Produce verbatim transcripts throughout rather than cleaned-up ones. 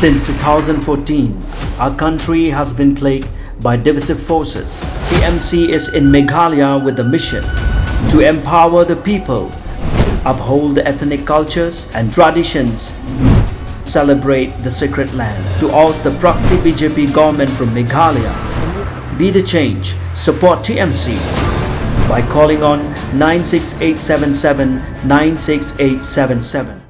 Since two thousand fourteen, our country has been plagued by divisive forces. T M C is in Meghalaya with the mission to empower the people, uphold the ethnic cultures and traditions, celebrate the sacred land. To oust the proxy B J P government from Meghalaya, be the change, support T M C by calling on nine six eight seven seven nine six eight seven seven.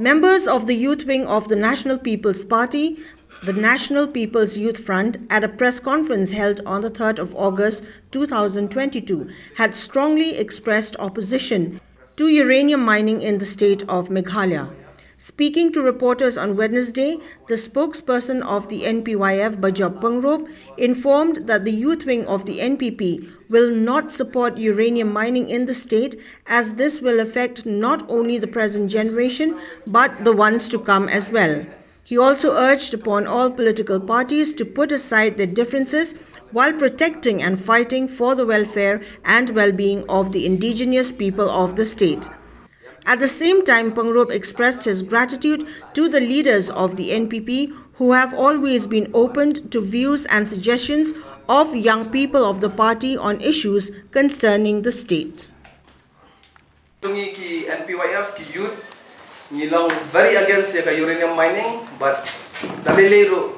Members of the youth wing of the National People's Party, the National People's Youth Front, at a press conference held on the third of August two thousand twenty-two, had strongly expressed opposition to uranium mining in the state of Meghalaya. Speaking to reporters on Wednesday, the spokesperson of the N P Y F, Bajop Pangrop, informed that the youth wing of the N P P will not support uranium mining in the state, as this will affect not only the present generation but the ones to come as well. He also urged upon all political parties to put aside their differences while protecting and fighting for the welfare and well-being of the indigenous people of the state. At the same time, Pangrop expressed his gratitude to the leaders of the N P P who have always been open to views and suggestions of young people of the party on issues concerning the state. Ngi ki N P Y F ki youth, ngi long very against ïa ka uranium mining, but da lei lei ruh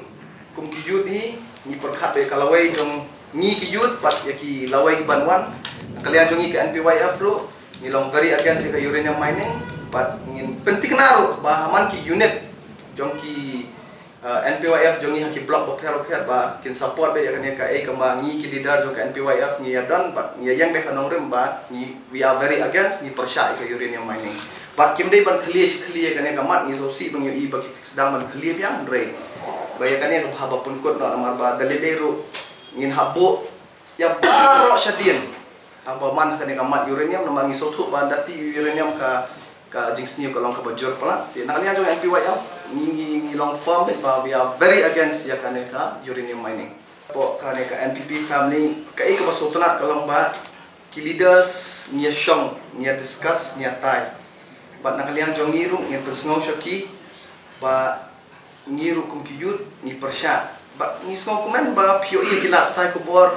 kum ki youth hi, ngi pyrkhat ïa ka lawei jong ngi ki youth, but ïa ki lawei ki ban wan. Ka liang jong ngi ka N P Y F ruh, ngi long very against ïa ka uranium mining, but ngin pyntikna ruh ba ha man ki unit jong ki, uh, N P Y F jong ngi ha ki block bapher bapher ba kin support beit ïa kane kaei kaba ngi ki leader jong ka N P Y F ngi ïa don, but ngi ïa ïeng beit ha nongrim ba ngi, we are very against, ngi pyrshah ïa ka uranium mining. But kim dei ban khlieh shi khlieh ïa kane ka mat, ngi sngewsih ba ngi ïohi ba ki sdang ban khlieh biang, hynrei ba ïa kane ka bha ba pynkut noh, namar ba da lei lei ruh ngin hap buh ïa baroh shadien haba man kane ka mat uranium, namar ngi sngewthuh ba da ti uranium ka, ka jingsniew ka long kaba jur palat. Te na ka liang jong N P Y F ngi, ngi, ngi long firm beit ba we are very against ïa kane ka uranium mining. Hapoh kane ka N P P family, kaei kaba sngewtynnat ka long ba ki leaders ngi ïa shong, ngi ïa discuss, ngi ïa tai. But na ka liang jong ngi ruh ngin pynsngew sha ki ba ngi ruh kum ki youth ngi pyrshah. But ngi sngewkmen ba phi ïohi ïa ki lad pathai khubor,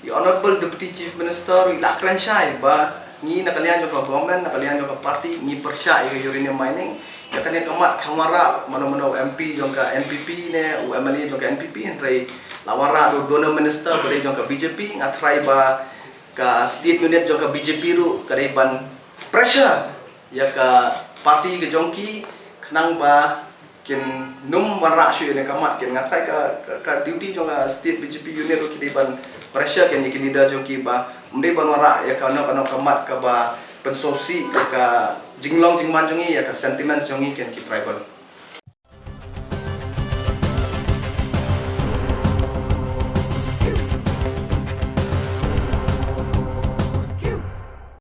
ïa Honorable Deputy Chief Minister ruh i la kren shai ba ngi na ka liang jong ka government, na ka liang jong ka party, ngi pyrshah ïa ka uranium mining. Ïa kane ka mat kam wanrah mano mano M P jong ka N P P ne u M L A jong ka N P P, hynrei la wanrah da u donor minister ba dei jong ka B J P. Nga tharai ba ka state unit jong ka B J P ruh ka dei ban pressure ïa ka party ka jong ki khnang ba kin nym wanrah shuh ïa kane ka mat. Kin, nga tharai ka, ka, ka duty jong ka state B J P unit ruh ki dei ban pressure kin ïa ki leaders jong ki ba ym dei ban wanrah ïa kano kano ka mat kaba pynsngewsih ïa ka jinglong jingman jong ngi, ïa ka sentiments jong ngi kin ki tribal.